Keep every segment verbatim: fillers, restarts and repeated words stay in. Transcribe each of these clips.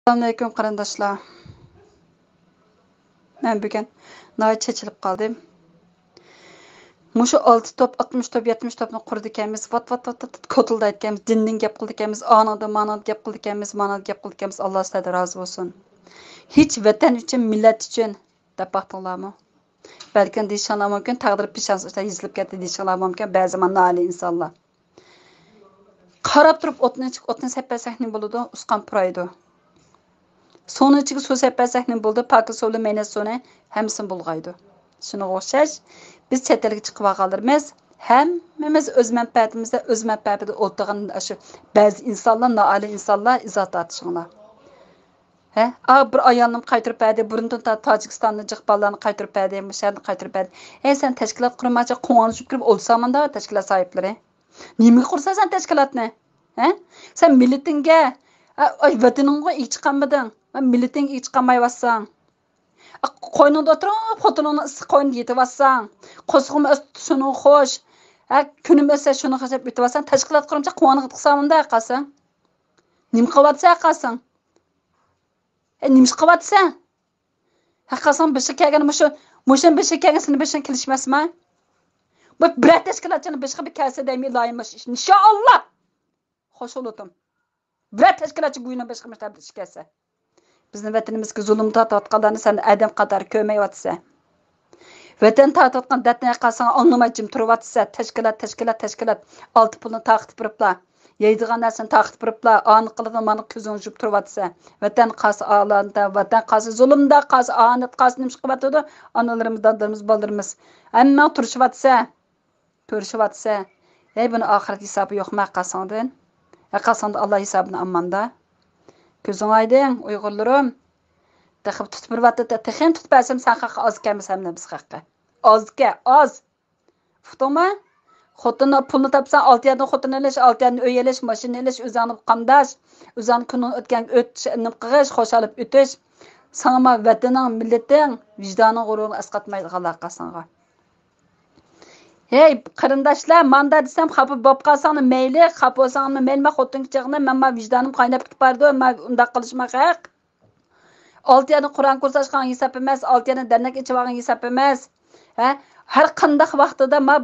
ئەسسالامۇئەلەيكۇم قېرىنداشلار. مەن بۈگۈن ناھايىتى چېچىلىپ قالدىم. مۇشۇ ئالتە توپ، ئاتمىش توپ، يەتمىش توپنى قۇرىدىكەنمىز، ۋات، ۋات، ۋات، ۋات، ۋات كوتۇلدايدىكەنمىز، دىندىن گەپ قىلىدىكەنمىز، ئانىڭدىن مانىڭدىن گەپ قىلىدىكەنمىز، مانىڭدىن گەپ قىلىدىكەنمىز، ئاللا سىلەردىن رازى بولسۇن. ھېچ ۋەتەن ئۈچۈن، مىللەت ئۈچۈن دەپ باقتىڭلارمۇ؟ بەلكىم دېيىشىڭلار مۇمكىن، تەقدىر پېشانىسى ئۈستىدە يېزىلىپ كەتتى دېيىشىڭلار مۇمكىن، بەزى مانا نالىي ئىنسانلار. قاراپ تۇرۇپ ئوتنى ئىچىپ، ئوتنى سەپ بەرسەك نېمە بولىدۇ؟ ئۇسقان پۇرايدۇ. سۇنىڭ ئىچىگە سۇ سەپ بەرسەك نېمە بولىدۇ؟ پاكىز سۇ بىلەن مەينەت سۇنى ھەممىسىنى بۇلغايدۇ. شۇنىڭغا ئوخشاش، بىز چەت ئەلگە چىقىۋالغانلىرىمىز ھەممىمىز ئۆز مەنپەئەتىمىزدە، ئۆز مەنپەئەتىدە ئولتۇرغان شۇ بەزى ئىنسانلار، نائالىي ئىنسانلار ئىزاھ تارتىشىڭلار. ھە؟ ئا، بىر ئايالنى قايتۇرۇپ بەردى، بۇرۇندىن تا-، تاجىكىستاننى جىق بالىلارنى قايتۇرۇپ بەردى، مۇشۇ يەردىن قايتۇرۇپ بەردى. ھەي، سەن تەشكىلات قۇرمايچە قوڭغۇرۇپ كىرىپ ئولتۇرساڭ مۇنداق تەشكىلات ساھىبلىرى. نېمىگە قۇرىسەن سەن تەشكىلاتنى؟ ھە؟ سەن مىللىتىڭگە، ئا، ئاي، ۋەتىنىڭغا ئىگە چىقالمىدىڭ. مىللىتىڭگە ئىگە چىقالمايۋاتساڭ. ئا، قوينۇڭدا ئولتۇرۇپ، خوتۇنۇڭنىڭ ئىسسىق قوينىدا يېتىۋاتساڭ. قورسىقىم ئۆسسە شۇنىڭغا خوش. ھە، كۈنۈم ئۆسسە شۇنىڭغا خوش دەپ ئۆتۈۋاتساڭ، تەشكىلات قۇرمىچە قوڭغۇرۇپ قالساڭ مۇنداق قالساڭ. نېمە قىلىۋاتىسەن قالساڭ؟ ھە، نېمە ئىش قىلىۋاتىسەن؟ ھە، قالساڭ بېشىغا كەلگەن مۇشۇ، مۇشۇنىڭ بېشىغا كەلگەن سېنىڭ بېشىڭغا كېلىشمەسمۇ؟ بۇ بىرەر تەشكىلاتچىنىڭ بېشىغا بىر كەلسە دەيمەن، ئىلاھىم، مۇشۇ ئىش. ئىنشائاللا! خوش بولۇتۇم. بىرەر تەشكىلاتچى گۇينىڭ بېشىغا مۇشۇنداق بىر ئىش كەلسە. بىزنىڭ ۋەتىنىمىزدىكى زۇلۇم تارتىۋاتقانلارنى سەن ئادەم قاتارى كۆرمەيۋاتىسەن. ۋەتەن تارتىۋاتقان دەردنى قالساڭ ئاڭلىماي جىم تۇرۇۋاتىسەن. تەشكىلات، تەشكىلات، تەشكىلات. ئالتە پۇلنى تارقىتىپ بېرىپلا. يەيدىغان نەرسىنى تارقىتىپ بېرىپلا. ئانى قىلىدىغان مانى كۆزۈڭنى يۇمۇپ تۇرۇۋاتىسەن. ۋەتەن قالسا ئالەمدە، ۋەتەن قالسا زۇلۇمدا، قالسا ئاھانەت، قالسا نېمە ئىش قىلىۋاتىدۇ؟ ئانىلىرىمىز، دادىلىرىمىز، بالىلىرىمىز. ھەممەڭ تۇرۇشۇۋاتىسەن. كۆرۈشۈۋاتىسەن. ھەي، بۇنى ئاخىرەت ھېسابى يوقمۇ ھەققاسىڭدىن؟ ھەققاسىڭدا ئاللا ھېسابىنى ئاماندا. كۆزۈڭ ئايدىڭ، ئۇيغۇرلىرىم. تېخى تۇتۇپ بېرىۋاتىدۇ، تېخىمۇ تۇتۇپ بەرسەم، سەن خەققە ئازكەنمىسەن، بىز خەققە. ئازكەن، ئاز. ئۇقتۇڭمۇ؟ خوتۇننىڭ پۇلىنى تاپساڭ، ئالتە يەردىن خوتۇن ئېلىش، ئالتە يەردىن ئۆي ئېلىش، ماشىنا ئېلىش، ئۆزۈڭنى قامداش، ئۆزۈڭنى كۈنۈڭ ئۆتكەن ئۆت-، نېمە قىلىش، خۇشال ئۆتۈش. ساڭىمۇ ۋەتىنىڭ، مىللىتىڭ، ۋىجدانىڭ غۇرۇرىنى ئەسقاتمايدىغانلار قالساڭغا. ھەي، قېرىنداشلار، ماندا دېسەم، خاپا بولۇپ قالساڭلار مەيلى، خاپا بولساڭلار مەيلى، مەن خوتۇن چېغىنى، مەن ما ۋىجدانىم قايناپ كېتىپ بارىدۇ، مەن ئۇنداق قىلىشماق ھەق. ئالتە يەردىن قۇرئان كۇرس ئاچقان ھېساب ئەمەس، ئالتە يەردىن دەرنەك ئېچىۋالغان ھېساب ئەمەس. ھە؟ ھەر قانداق ۋاقتىدا ما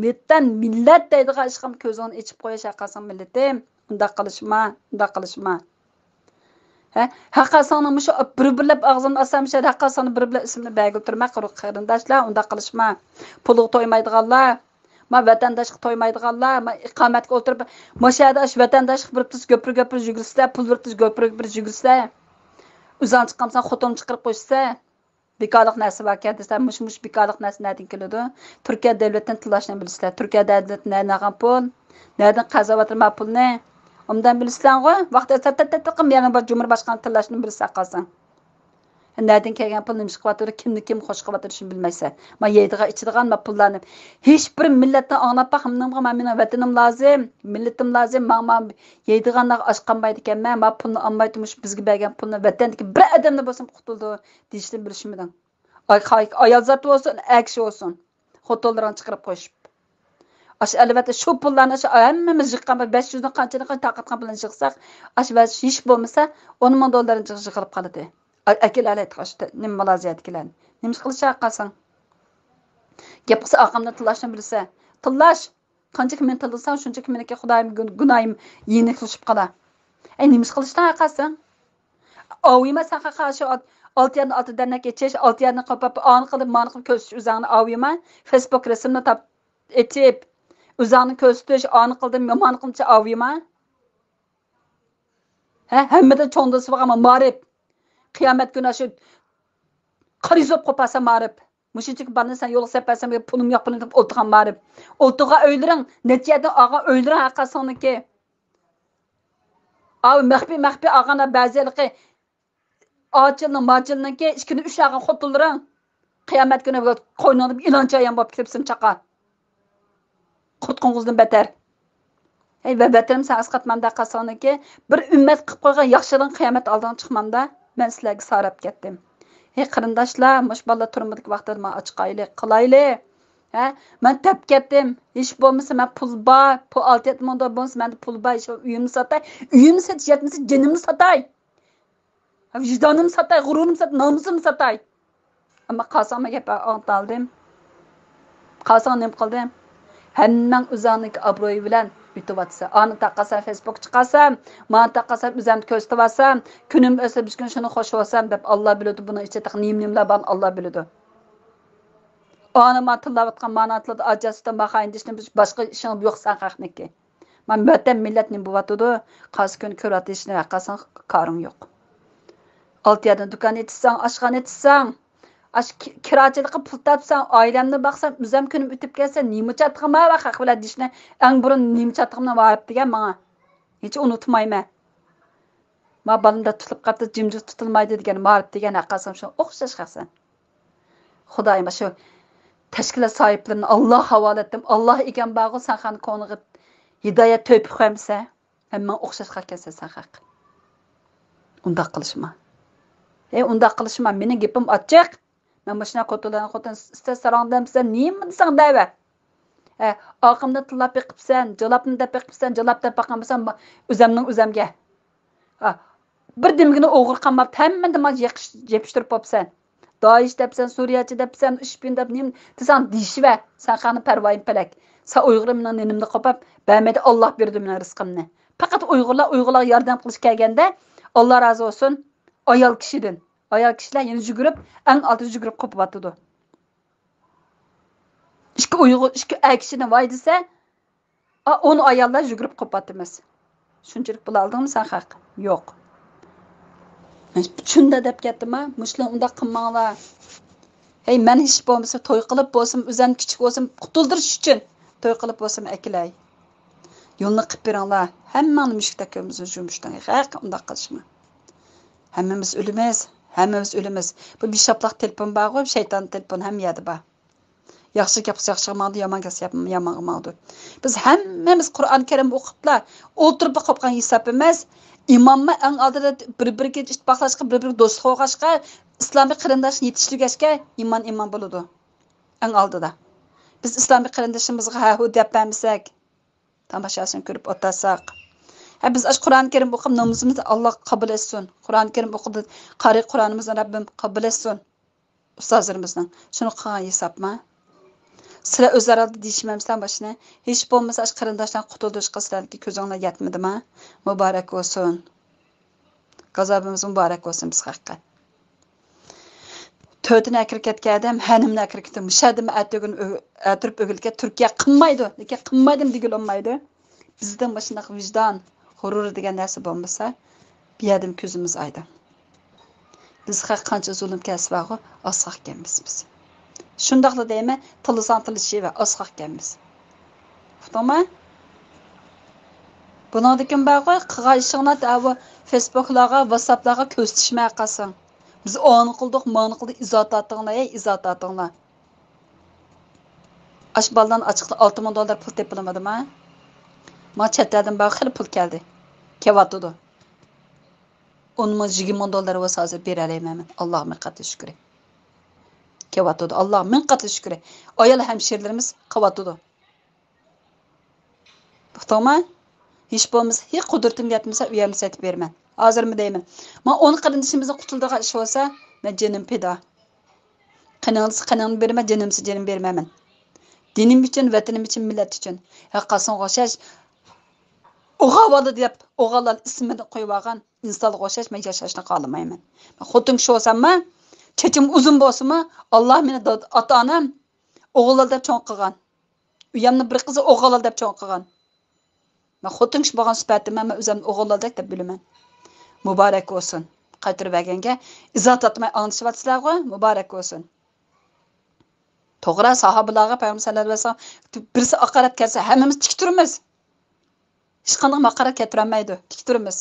ۋەتەن، مىللەت دەيدىغان ئىشقا كۆزۈڭنى ئېچىپ قويۇش ھەققاسىڭ مىللىتىم. ئۇنداق قىلىشما، ئۇنداق قىلىشما. ھە؟ ھەققاسىڭنى مۇشۇ بىر-بىرلەپ ئاغزىمنى ئاچسام، مۇشۇ ھەققاسىڭنى بىر-بىرلەپ ئىسمىنى بەرگىلى تۇرما، قۇرۇق قېرىنداشلار، ئۇنداق قىلىشما. پۇلغا تويمايدىغانلار، ما ۋەتەنداشلىققا تويمايدىغانلار، ما ئىقامەتكە ئولتۇرۇپ، مۇشۇ يەردە ئاشۇ ۋەتەنداشلىق بېرىپ تۇرسا، گۆپۈر-گۆپۈر يۈگۈرسىلەر، پۇل بېرىپ تۇرسا، گۆپۈر-گۆپۈر يۈگۈرسىلەر. ئۆزۈڭ چىقامسەن، خوتۇن چىقىرىپ قويىسىلەر. بىكارلىق نەرسە باركەن دېسە، مۇشۇ، مۇشۇ بىكارلىق نەرسە نەدىن كېلىدۇ؟ تۈركىيە دۆلىتىدىن تىللاشنى بىلىسىلەر. تۈركىيە دۆلىتىدىن نەدىن ئالغان پۇل؟ نەدىن قازىۋاتىدۇ ما پۇلنى؟ ئوبدان بىلىسىلەرغۇ؟ ۋاقتى تەتتىقىم يەنە بار جۇمھۇر باشقان تىللاشنى بىلسە قالساڭ. نەدىن كەلگەن پۇل، نېمە ئىش قىلىۋاتىدۇ، كىمنى كىم خوش قىلىۋاتىدۇ، شۇنى بىلمەيسەن. ما يەيدىغان، ئىچىدىغان ما پۇللارنى. ھېچ بىر مىللەتنى ئاڭلاپ باق، مېنىڭ، مېنىڭ ۋەتىنىم لازىم، مىللىتىم لازىم، ماڭا، ماڭا يەيدىغانلارغا ئاچ قالمايدىكەنمەن، ما پۇلنى ئالمايتتىم، مۇشۇ بىزگە بەرگەن پۇلنى ۋەتەندىكى بىر ئادەمنى بولسىمۇ قۇتۇلدۇرۇۋېتىشنى بىلىشمىدىڭ. ئاي، ئاي، ئايال زات بولسۇن، ئەر كىشى بولسۇن. خوتۇنلىرىڭنى چىقىرىپ قويۇشۇپ. ئاشۇ ئەلۋەتتە شۇ پۇللارنى شۇ ھەممىمىز يىغقان بىر بەش يۈزنىڭ قانچىنى قانچە تارقاتقان پۇلنى يىغساق، ئاشۇ بەش يۈز ھېچ بولمىسا ئون مىڭ دوللارنى يىغ-، يىغىلىپ قالىدۇ. ئا-، ئەكېلەلەيدىغان ئاشۇ نېمە مالازىيەدىكىلەرنى. نېمە ئىش قىلىشاق قالساڭ؟ گەپ قىلسا ئاغامنى تىللاشنى بىلسە. تىللاش! قانچىكى مېنى تىللىساڭ، شۇنچىكى مېنىڭكى خۇدايىم گۇن-، گۇناھىم يېنىكلىشىپ قالا. ئەي، نېمە ئىش قىلىشتىن ھەققاسەن؟ ئاۋۇيما سەن خەققە شۇ ئات-، ئالتە يەردىن ئالتە دەرنەك ئېچىش، ئالتە يەردىن قوپاپ، ئانى قىلدىم، مانى قىلدىم كۆرسىتىش ئۆزەڭنى ئاۋۇيما. فېيسبۇك رەسىمنى تاپ-، ئېچىپ، ئۆزەڭنى كۆرسىتىش، ئانى قىلدىم، مانى قىلدىم ئاۋۇيما. ھە، ھەممىدىن چوڭ دېسە بولغان مائارىپ. قىيامەت كۈنى شۇ قارا يۈز بولۇپ قوپارسا مائارىپ. مۇشۇنچىلىك بالىنى سەن يولغا سەپ بەرسەم، پۇلۇم يوق، پۇلۇم دەپ ئولتۇرغان مائارىپ. ئولتۇرغان ئۆيلىرىڭ، نەچچە يەردىن ئالغان ئۆيلىرىڭ ھەققاسىڭنىڭكى. ئاۋۇ مەخپىي، مەخپىي ئالغان بەزى ھېلىقى ئاچىلنىڭ، ماچىلنىڭكى ئىككىدىن ئۈچ ئالغان خوتۇنلىرىڭ. قىيامەت كۈنى قوينۇڭدا ئىلان چايان بولۇپ كېتىپسەن چاقا. قۇرت قوڭغۇزدىن بەتەر. ھەي، ۋە ۋەتىنىم، سەن ئەسقاتمامدا قالساڭنىكى، بىر ئۈممەت قىلىپ قويغان ياخشىلىقىڭ قىيامەتتە ئالدىڭغا چىقمامدا، مەن سىلەرگە ساراپ كەتتىم. ھەي، قېرىنداشلار، مۇشۇ بالىلار تۇرمىدىكى ۋاقتىدا مانا ئاچقايلى، قىلايلى. ھە؟ مەن تەپ كەتتىم. ھېچ بولمىسا مەن پۇل بار، پۇل ئالتە يەتتە مىڭ دوللار بولمىسا مەندە پۇل بار، ھېچ ئۆيۈمنى ساتاي، ئۆيۈمنى سېتىش يەتمىسە جېنىمنى ساتاي. ۋىجدانىمنى ساتاي، غۇرۇرۇمنى ساتاي، نامۇسۇمنى ساتاي. ئەمما قالساڭ، مەن گەپ ئاڭلىتالدىم. قالساڭ نېمە قىلدىم؟ ھەممەڭ ئۆزۈڭنىڭكى ئابرۇيى بىلەن ئۆتۈۋاتىسەن. ئانى تاقىسام فېيسبۇك چىقارسام، مانى تاقىسام ئۆزۈمنى كۆرسىتىۋالسام، كۈنۈم ئۆتسە بىر كۈن شۇنى خوش بولسام دەپ ئاللا بىلىدۇ، بۇنىڭ ئىچىدە تېخى نېمە نېمىلەر بارنى ئاللا بىلىدۇ. ئانى مانا تىللاۋاتقان مانا تىلدا ئاجازسىدا ماخايىن دېيىشتىن باشقا ئىشىڭ يوق سەن خەقنىڭكى. مانا ۋەتەن مىللەت نېمە بولۇۋاتىدۇ؟ قايسى كۈنى كۆرۈۋاتىشنى ۋەقەسىڭ كارىڭ يوق. ئالتە يەردىن دۇكان ئېچىشساڭ، ئاشخانا ئېچىشساڭ، ئاش كىراچىلىققا پۇل تاپساڭ، ئائىلەمنى باقسام، ئۆزەم كۈنۈم ئۆتۈپ كەتسە، نېمە چاتىقىم بار خەق بىلەن دېيىشنى ئەڭ بۇرۇن نېمە چاتىقىمنى مائارىپ دېگەن ماڭا. ھېچ ئۇنتۇمايمەن. ما بالىمدا تۇتۇلۇپ قاپتۇ، جىمجىت تۇتۇلمايدۇ دېگەن مائارىپ دېگەن ھەققاسىم شۇ ئوخشاش خەق سەن. خۇدايىم شۇ تەشكىلات ساھىبلىرىنى ئاللاغا ھاۋالە ئەتتىم. ئاللا ئىكەن بارغۇ سەن خان كونىغا ھىدايەت تۆپۈك قويمىسا. ھەممەڭ ئوخشاش خەقكەنسەن سەن خەق. ئۇنداق قىلىشما. ھەي، ئۇنداق قىلىشما. مېنىڭ گېپىم ئاچچىق. مەن مۇشۇنداق خوتۇنلارنىڭ خوتۇنى ئىستەس ساراڭ دەمسەن، نېمە دېسەڭ دەۋە. ھە، ئاقىمنى تىللاپ بېقىپسەن، جالاپنى دەپ بېقىپسەن، جالاپ دەپ باققان بولسام، ئۆزەمنىڭ ئۆزەمگە. ھە، بىر دېمىگىنى ئوغرى قالماپتۇ، ھەممىنى مانا يېقىش-، يېپىشتۇرۇپ بوپسەن. دائىش دەپسەن، سۈرىيەچى دەپسەن، ئىشپىيون دەپ نېمە دېسەڭ دېيىشىۋە، سەن خانىم پەرۋايىم پەلەك. سەن ئۇيغۇر مېنىڭ نېنىمنى قوپاپ، بەرمەيدۇ، ئاللا بېرىدۇ مېنىڭ رىزقىمنى. پەقەت ئۇيغۇرلار ئۇيغۇرلارغا ياردەم قىلىش كەلگەندە، ئاللا رازى بولسۇن، ئايال كىشىدىن. ئايال كىشىلەر يەنە يۈگۈرۈپ، ئەڭ ئالدىدا يۈگۈرۈپ قوپۇۋاتىدۇ. ئىككى ئۇيغۇر، ئىككى ئەر كىشىنى ۋاي دېسە، ئا، ئون ئاياللار يۈگۈرۈپ قوپاتىمىز. شۇنچىلىك بولالدىڭمۇ سەن خەق؟ يوق. شۇنداق دەپ كەتتىما، مۇشۇلار ئۇنداق قىلماڭلار. ھەي، مەن ھېچ بولمىسا توي قىلىپ بولسۇن، ئۆزۈم كىچىك بولسۇن، قۇتۇلدۇرۇش ئۈچۈن توي قىلىپ بولسۇن ئەكېلەي. يولنى قىلىپ بېرىڭلار. ھەممەڭلار مۇشۇكتەك كۆرمىسۇن شۇ مۇشۇكتەك. ھەق، ئۇنداق قىلىشما. ھەممىمىز ئۆلىمىز، ھەممىمىز ئۆلىمىز. بۇ بىشاپلىق تېلېفون بارغۇ، شەيتان تېلېفون ھەممە يەردە بار. ياخشى گەپ قىلسا ياخشىغا ماڭىدۇ، يامان گەپ قىلسا يامان، يامانغا ماڭىدۇ. بىز ھەممىمىز قۇرئان كەرىم ئوقۇپلا ئولتۇرۇپ قوپقان ھېساب ئەمەس. ئىمانمۇ ئەڭ ئالدىدا بىر-بىرىگە ئىتتىپاقلاشقا، بىر-بىرىگە دوست بولغاچقا، ئىسلامىي قېرىنداشنى يېتىشتۈرگەچكە ئىمان ئىمان بولىدۇ. ئەڭ ئالدىدا. بىز ئىسلامىي قېرىندىشىمىزغا ھە-ھۇ دەپ بەرمىسەك، تاماشاسىنى كۆرۈپ ئولتۇرساق. ھە، بىز ئاشۇ قۇرئان كەرىم ئوقۇپ نامىزىمىزنى ئاللا قوبۇل ئەتسۇن. قۇرئان كەرىم ئوقۇدى، قارىي قۇرئانىمىزنى رەببىم قوبۇل ئەتسۇن. ئۇستازلىرىمىزنىڭ. شۇنى قىلغان ھېسابما؟ سىلەر ئۆزئارا دېيىشمەمسىلەر ماشۇنى؟ ھېچ بولمىسا ئاشۇ قېرىنداشلارنى قۇتۇلدۇرۇشقا سىلەرنىڭكى كۆزۈڭلار يەتمىدىما؟ مۇبارەك بولسۇن. غازابىمىز مۇبارەك بولسۇن بىز خەققە. تۆتىنى ئەكىرىپ كەتكەن ئادەم ھەنىمنى ئەكىرىپ كەتتى. مۇشۇ ئادەم ئەتىگۈن ئۆ-، ئەتۈرۈپ ئۆگۈلگەن تۈركىيە قىلمايدۇ. لېكىن قىلمايدۇ دېگىلى بولمايدۇ. بىزدە مۇشۇنداق ۋىجدان، غۇرۇر دېگەن نەرسە بولمىسا، بۇ يەردىمۇ كۆزىمىز ئايدىڭ. بىز خەق قانچە زۇلۇم كەلسە بارغۇ، ئاسقاق ئىكەنمىز بىز. شۇنداقلا دەيمەن، تىللىساڭ تىللىشىۋەر، ئاسقاق ئىكەنمىز. ئۇقتۇڭما؟ بۇنىڭدىكىن بارغۇ، قىلغان ئىشىڭلار ئاۋۇ فېيسبۇكلارغا، ۋاتساپلارغا كۆرسىتىشمەي قالساڭ. بىز ئانى قىلدۇق، مانى قىلدۇق، ئىزاھات ئاتىڭلار، ئەي، ئىزاھات ئاتىڭلار. ئاشۇ بالىلارنى ئاچىقتا ئالتە مىڭ دوللار پۇل تېپىلمىدىما؟ ماڭا چەت ئەلدىن بارغۇ خېلى پۇل كەلدى. كېلىۋاتىدۇ. ئون مىڭ، يىگىرمە مىڭ دوللار بولسا ھازىر بېرەلەيمەن مەن. ئاللاغا مىڭ قاتلا شۈكرى. كېلىۋاتىدۇ. ئاللاغا مىڭ قاتلا شۈكرى. ئايال ھەمشىرىلىرىمىز قىلىۋاتىدۇ. ئۇقتۇڭما؟ ھېچ بولمىسا، ھېچ قۇدرىتىم يەتمىسە، ئۆيەمنى سېتىپ بېرىمەن. ھازىرمۇ دەيمەن. مانا ئون قېرىندىشىمىزنىڭ قۇتۇلىدىغان ئىشى بولسا، مەن جېنىم پىدا. قېنىڭ دېسە قېنىڭنى بېرىمەن، جېنىم دېسە جېنىم بېرىمەن مەن. دىنىم ئۈچۈن، ۋەتىنىم ئۈچۈن، مىللەت ئۈچۈن. ھەققاسىڭغا ئوخشاش ئوغاۋالا دەپ ئوغانلارنى ئىسمىنى قويۇۋالغان ئىنسانغا ئوخشاش مەن ياشاشنى خالىمايمەن. مەن خوتۇن كىشى بولساممۇ، چېچىم ئۇزۇن بولسىمۇ، ئاللا مېنى دا-، ئاتا-ئانام ئوغۇللار دەپ چوڭ قىلغان. ئۇيامنى بىر قىزى ئوغۇللار دەپ چوڭ قىلغان. مەن خوتۇن كىشى بولغان سۈپەتتىن مەن ئۆزۈمنى ئوغۇللاردەك دەپ بىلىمەن. مۇبارەك بولسۇن. قايتۇرۇۋەرگەنگە ئىزاھات ئاتماي ئاڭلىشىۋاتىسىلەرغۇ؟ مۇبارەك بولسۇن. توغرا، ساھابىلارغا پەيغەمبەر سەللەللاھۇ ئەلەيھى ۋەسەللەم بىرسى ھاقارەت كەلسە، ھەممىمىز تىك تۇرىمىز. ھېچقانداق ھاقارەت كەلتۈرەلمەيدۇ، تىك تۇرىمىز.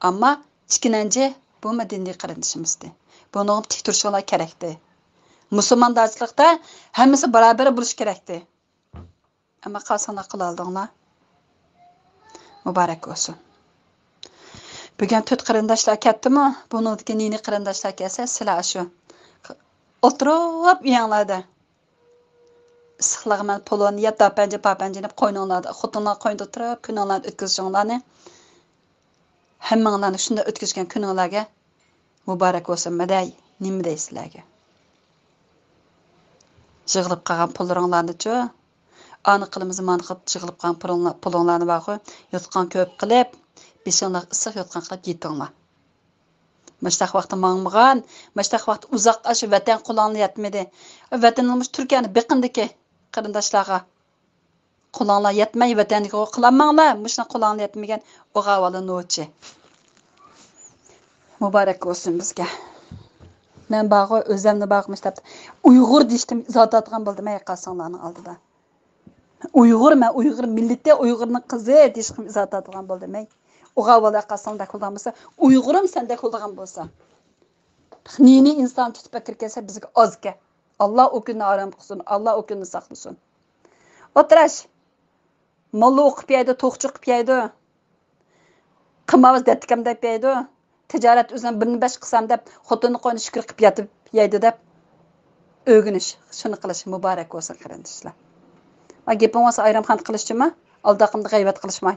ئەمما ئىككىنچى، بۇمۇ دىندىي قېرىندىشىمىزدى. بۇنىڭغا تىك تۇرۇشۇڭلار كېرەكتى. مۇسۇلماندارچىلىقتا ھەممىسى باراۋەر بولۇش كېرەكتى. ئەمما قالساڭلار قىلالدىڭلار. مۇبارەك بولسۇن. بۈگۈن تۆت قېرىنداشلار كەتتىمۇ، بۇنىڭدىكى نى-نى قېرىنداشلار كەلسە، سىلەر ئاشۇ ئولتۇرۇپ ئۆيۈڭلاردا ئىسسىقلارغا مەن پولونى يەپ، داپەنجە، پاپەنجە دەپ قوينۇڭلاردا، خوتۇنلار قوينىدا ئولتۇرۇپ كۈنۈڭلارنى ئۆتكۈزۈشۈڭلارنى، ھەممىڭلارنى شۇنداق ئۆتكۈزگەن كۈنۈڭلارگە مۇبارەك بولسۇن مەدەي، نېمە دەي سىلەرگە؟ يىغىلىپ قالغان پۇللىرىڭلارنىچۇ؟ ئانا قىلىمىز مانا قىلىپ يىغىلىپ قالغان پۇلۇڭلار-، پۇلۇڭلارنى بارغۇ، يوتقان كۆپ قىلىپ، بېشىڭلار ئىسسىق يوتقان قىلىپ يېتىڭلار. مۇشتاق ۋاقىتتا ماڭمىغان، مۇشتاق ۋاقىتتا ئۇزاققا شۇ ۋەتەن قولۇڭلار يەتمىدى. ۋەتىنىڭ مۇشۇ تۈركىيەنى بېقىندىكى قېرىنداشلارغا قولۇڭلار يەتمەي، ۋەتەنگە قىلالماڭلار، مۇشۇنداق قولۇڭلار يەتمىگەن ئوغاۋالا نوچى. مۇبارەك بولسۇن بىزگە. مەن بارغۇ، ئۆزەمنى بارغۇ مۇشتاق ئۇيغۇر دېيىشتىن ئىزا تارتىدىغان بولدۇم، ھەي، قاسساڭلارنىڭ ئالدىدا. ئۇيغۇر، مەن ئۇيغۇر مىللىتى، ئۇيغۇرنىڭ قىزى دېيىشكىمۇ ئىزا تارتىدىغان بولدۇم، ھەي. ئۇغاۋالا قاسساڭدەك بولىدىغان بولسا، ئۇيغۇرۇم سەندەك بولىدىغان بولسا. نى-نى ئىنسان تۇتۇپ ئەكىرگەنسە بىزگە ئازكەن. ئاللا ئۇ كۈننى ھارام قىلسۇن، ئاللا ئۇ كۈننى ساقلىسۇن. ئولتۇراش. موللا ئوقۇپ يەيدۇ، توقچى ئوقۇپ يەيدۇ. قىمارۋاز دەتتىكەم دەپ يەيدۇ. تىجارەت ئۆزۈڭ بىرنى بەش قىلسام دەپ، خوتۇننى قوينى شۈكۈر قىلىپ ياتىپ يەيدۇ دەپ. ئۆگىنىش، شۇنى قىلىش مۇبارەك بولسۇن قېرىنداشلار. ما گېپىڭ بولسا ئايرىم خان قىلىشچىما؟ ئالدى ئارقامدا غەيۋەت قىلىشماي.